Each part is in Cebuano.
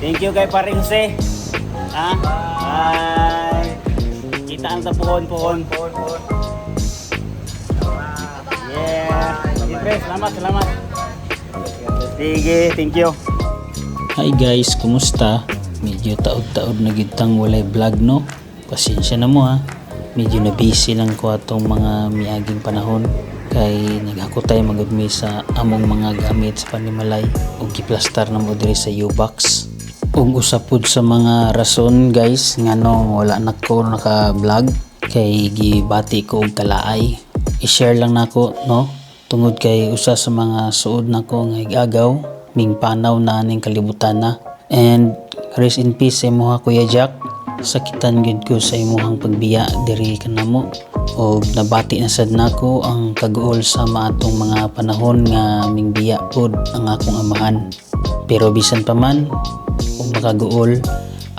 Thank you kay Paring Jose. Ha? Bye. Kita ang sa puhon, puhon. Pohon, pohon. Yeah. Siyempre, salamat, salamat. Sige, thank you. Hi guys, kumusta? Medyo taod-taod na gid tang walay vlog, no? Pasensya na mo ha. Medyo na busy lang ko atong mga miaging panahon kay naghakotay magud mi sa among mga gamit sa panimalay ug giplastar na mo diri sa U-box. Ug usa pud sa mga rason, guys, ngano wala na ko naka-vlog kay gibati ko og kalaay. I-share lang nako, no, tungod kay usa sa mga suod nako nga igagaw ming panaw na aning kalibutan na. And rest in peace sa imuha, Kuya Jack. Sakitan gyud ko sa imuhang pagbiya diri kanamo og nabati na sad nako ang kaguol sa maatong mga panahon nga mingbiya pod ang akong amahan. Pero bisan pa man ug makaguol,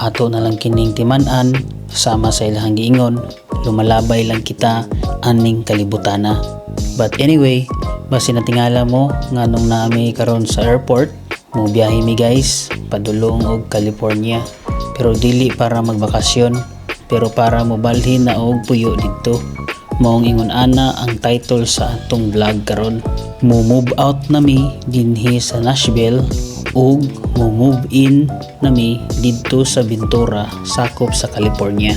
ato na lang kining timan-an. Sama sa ilahang giingon, lumalabay lang kita aning kalibutana. But anyway, basi natingala mo nga nung naami karon sa airport, mo biyahe mi, guys, padulong og California. Pero dili para magbakasyon, pero para mobalhin na og puyo didto. Maong ingon ana ang title sa atong vlog karon. Mo move out nami dinhi sa Nashville ug mo move in nami didto sa Ventura, sakop sa California.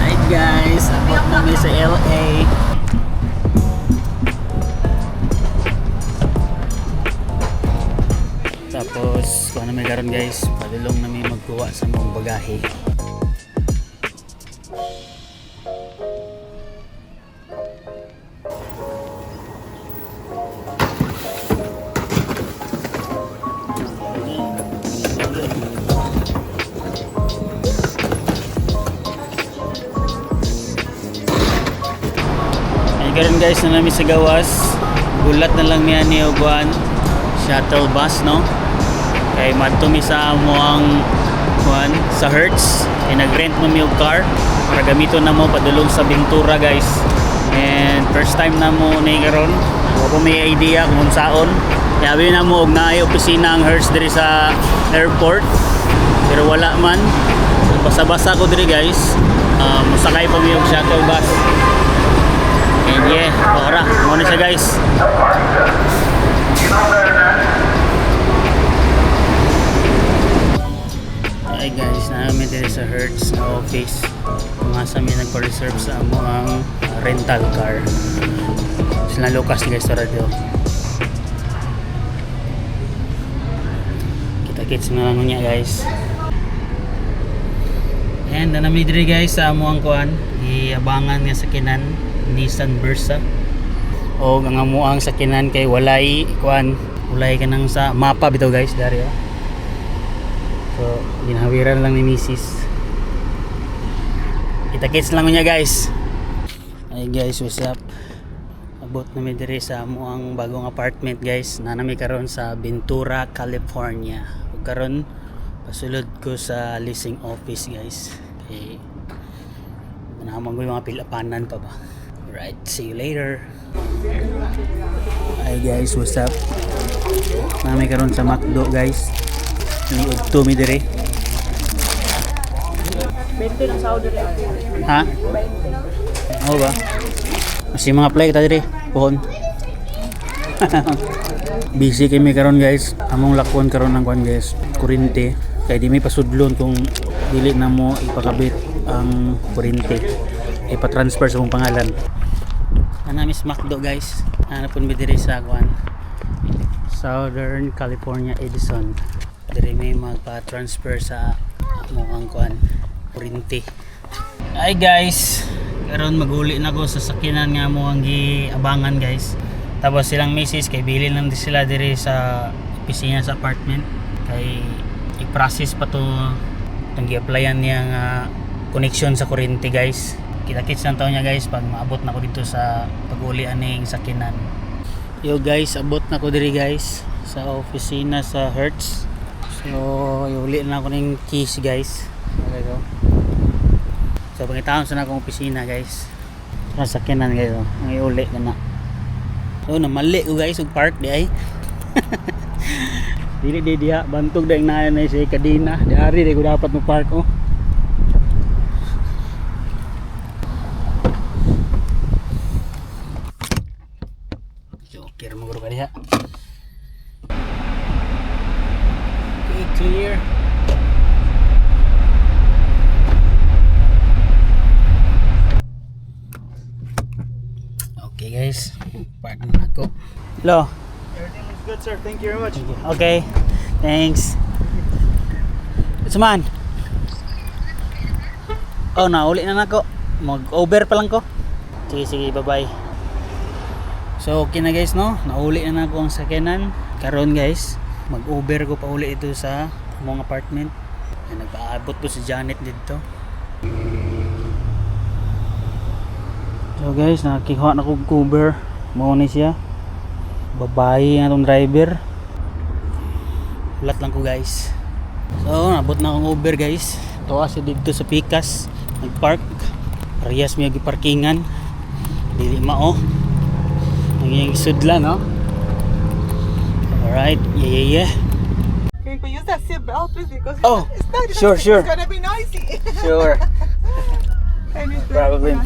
Hi guys, abot kami sa LA. Tapos, kung ano may karon, guys, padulong nami magkuha sa mga bagahe. Ay karon, guys, na nami sa gawas. Gulat na lang niya ni Uguan shuttle bus, no. Kay madto mi sa amo ang kuan sa Hertz. Kay nag-rent mo mi og car para gamiton na mo padulong sa Ventura, guys. And first time na mo ni karon. Wa ko may idea kung unsaon. Yabi na mo og naay opisina ang Hertz diri sa airport. Pero wala man. So, basa-basa ko diri, guys. Mosakay pa mi og shuttle bus. And yeah, ora, muna siya, guys. Ay guys, namin dito sa Hertz na office. Mga sa amin nagpa-reserve sa amo ang rental car. Sila Lucas, guys, sa radio. Kita-kits na lang niya, guys. And nami diri, guys, sa amo ang kuan, iabangan nga sakinan, Nissan Versa. O ang amo ang sakinan kay walay kuan, walay kanang sa mapa bitaw, guys, dari oh. So, ginahawiran lang ni Mrs. Kita-kits lang niya, guys. Ay guys, what's up? Abot nami diri sa amo ang bagong apartment, guys. Nanami karon sa Ventura, California. Ug karon pasulod ko sa leasing office, guys. Kay manamang ko yung mga pilapanan pa ba. Right, see you later. Hi guys, what's up? Nami karon sa McDo, guys. Ni udto mi diri. 20 ng Saudi Arabia. Ha? 20. Oo ba? Mas yung mga play kita diri, puhon. Busy kami karon, guys. Among lakon karon ng kuan, guys, kurinte. Kay di may pasudlon kung dili na mo ipakabit ang kurinte. Ipa-transfer sa mong pangalan. Ana Miss McDo, guys. Ana pud mi diri sa kuan. Southern California Edison. Diri may magpa-transfer sa among kuan, kuryente. Hi guys, karon maguli na ko sa sakyanan nga mo ang giabangan, guys. Tapos silang misis kay bilin lang di sila diri sa opisina sa apartment kay i-process pa to itong gi-applyan niya nga connection sa kuryente, guys. Kita-kits lang taon niya, guys, pag maabot na ko dito sa pag-uli aning sakyanan. Yo guys, abot na ko diri, guys, sa opisina sa Hertz. So, iuli na ako ng keys, guys. Okay, go. So, pangitaon sa na akong opisina, guys. Sa sakyanan, guys, oh. Ang iuli na na. So, namali ko, guys, og park di ay. Dili di diha, bantog dahil na na si kadina. Di ari di ko dapat mo park, oh. Joker mo guro ka diha. Okay, clear. Okay guys, park na ako. Hello. Everything looks good, sir. Thank you very much. Thank you. Okay, thanks. Suman. Oh, nauli na nako. Mag-over pa lang ko. Sige, sige, bye-bye. So, okay na guys, no? Nauli na nako ang sakyanan. Karon guys, mag-Uber ko pa uli ito sa among apartment. Ay, nagpaabot ko si Janet dito. So guys, nakikuha na kong Uber. Mao ni siya. Babae nga itong driver. Ulat lang ko, guys. So, nabot na akong Uber, guys. Tuwa siya dito sa Pikas. Nagpark. Parehas may parkingan. Dili mao. Ang iyang sudlan, no? Alright. Yeah. Can we use that seat belt, please? Because Oh, it's not, sure. it's gonna be noisy. Sure. And it's Probably.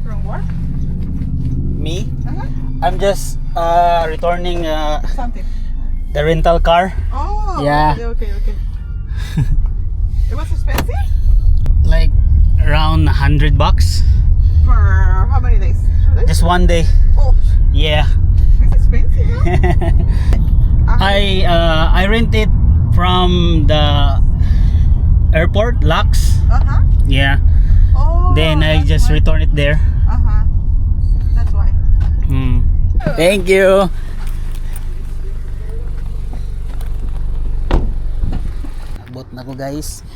From work? Me? Uh-huh. I'm just returning Something. the rental car. Oh, Yeah. okay. It was expensive? Like around $100. For how many days? 2 days? Just one day. Oh, Yeah. it's expensive, huh? I rent it from the airport, LAX. Yeah. Oh, Then I that's just why. return it there. That's why. Thank you. Abot na ko, guys.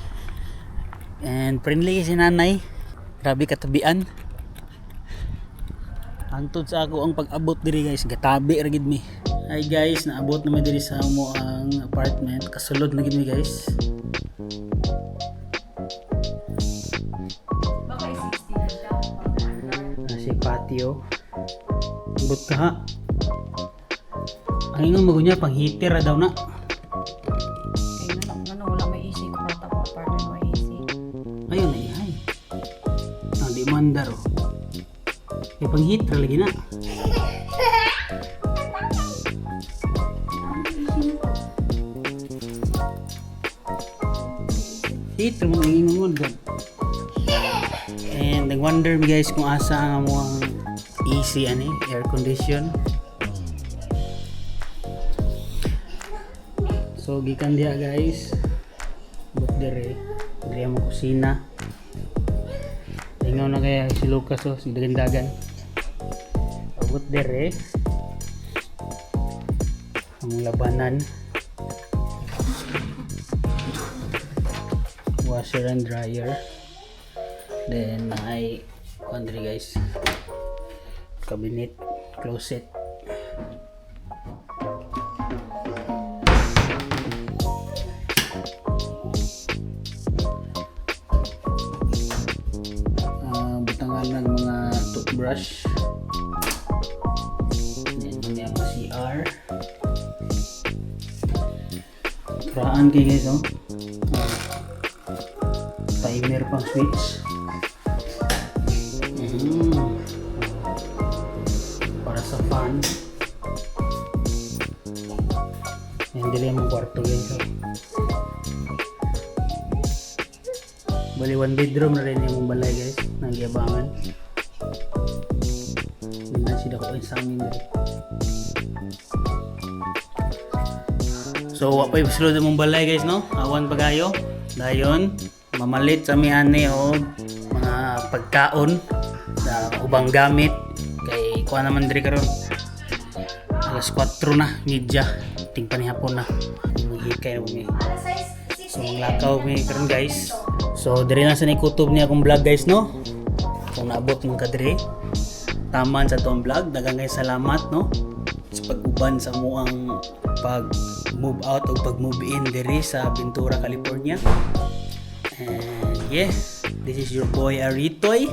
And friendly si nanay. Grabe katabian. Hangtod sa ako ang pag-abot diri, guys, gatabi ra gid mi. Hi guys, naabot na mi diri sa amo ang apartment. Kasulod na gid mi, guys. Baka 60 na siya. Nasi patio. Abot ka ha. Ang ingon mo niya pang heater ra daw na. Kaya nga, wala may AC. Kung bata ko apartment may AC. Ayun na ihay. Ang di mandar oh. Kay pang heater lagi na. Heater mo ang ingon mo dyan. And nag-wonder mi, guys, kung asa ang among AC ani, air condition. So gikan diha, guys. But dire, dire ang kusina. Ingaw na kaya si Lucas oh, si dagan-dagan. Abot dire. Ang labanan. Washer and dryer. Then ay kuan diri, guys. Cabinet, closet. Butangan ng mga toothbrush. Then niya pa CR. Turaan kay guys oh. Timer pang switch. Para sa fan. Yan dili ang kwarto, guys. Oh. Bali one bedroom na rin yung balay, guys, nang giabangan. Kasi dako yung samin diri. So wa pa'y sulod mong balay, guys, no. Awan pa kayo. Dayon mamalit sa mi ani og mga pagkaon na ubang gamit kay kuha naman diri karon. Alas 4 na, media. Ting panihapon na. Maghikay na mi. So maglakaw mi karon, guys. So diri na sa nikutob niya akong vlog, guys, no. Kung naabot mong kadiri taman sa atong vlog, daghang kay salamat, no, sa pag-uban sa amoang pag move out o pag move in diri sa Ventura, California. And yeah, this is your boy Aritoy.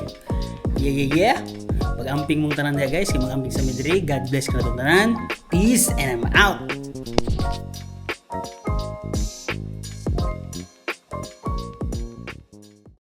Yeah. Pag-amping mong tanan diha, guys, kay mag-amping sa mi diri. God bless kanatong tanan. Peace and I'm out.